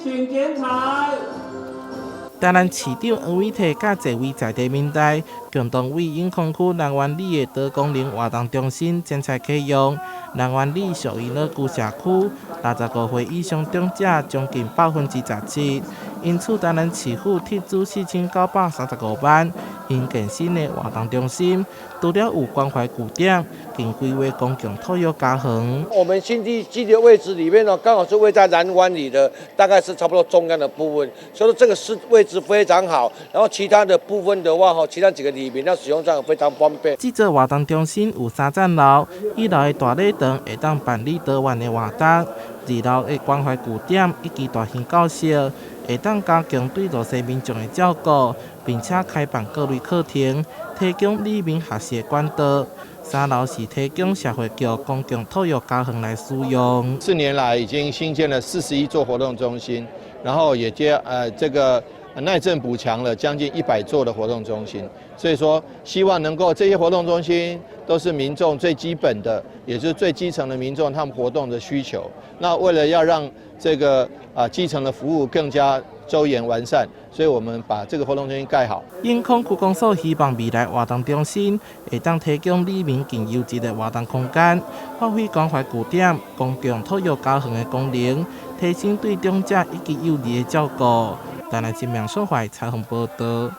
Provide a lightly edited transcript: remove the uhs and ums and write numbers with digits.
請剪彩。台南市長黃偉哲佮坐位在地民代，共同為永康區南灣里的多功能活動中心剪彩啟用。南灣里屬於樂居社區，65歲以上長者將近17%，因此台南市府斥資4935萬，興建新的活動中心，除了有關懷據點，更規劃公共托育家園。我們新地基的位置裡面呢，剛好是位在南灣里的，大概是差不多中央的部分，所以說這個是位置非常好。然後其他的部分的話，哈，其他幾個里面，那使用上非常方便。這座活動中心有三層樓，一樓的大禮堂會當辦理多元的活動，二樓的關懷據點以及大型教室，會當加強對弱勢民眾的照顧，並且開辦各類課程，提供里民學習的管道。三樓是提供社會局公共托育家園來使用。4年來已經新建了41座活動中心，然後也接這個耐震補強了將近100座的活動中心。所以說，希望能夠這些活動中心都是民眾最基本的，也就是最基層的民眾他們活動的需求。那為了要讓這個基層的服務更加周延完善，所以我們把這個活動中心蓋好。永康區公所希望未來活動中心會當提供里民更優質的活動空間，發揮關懷據點、公共托育家園的功能，提升對長者以及幼兒的照顧。台南新聞所懷採訪報道。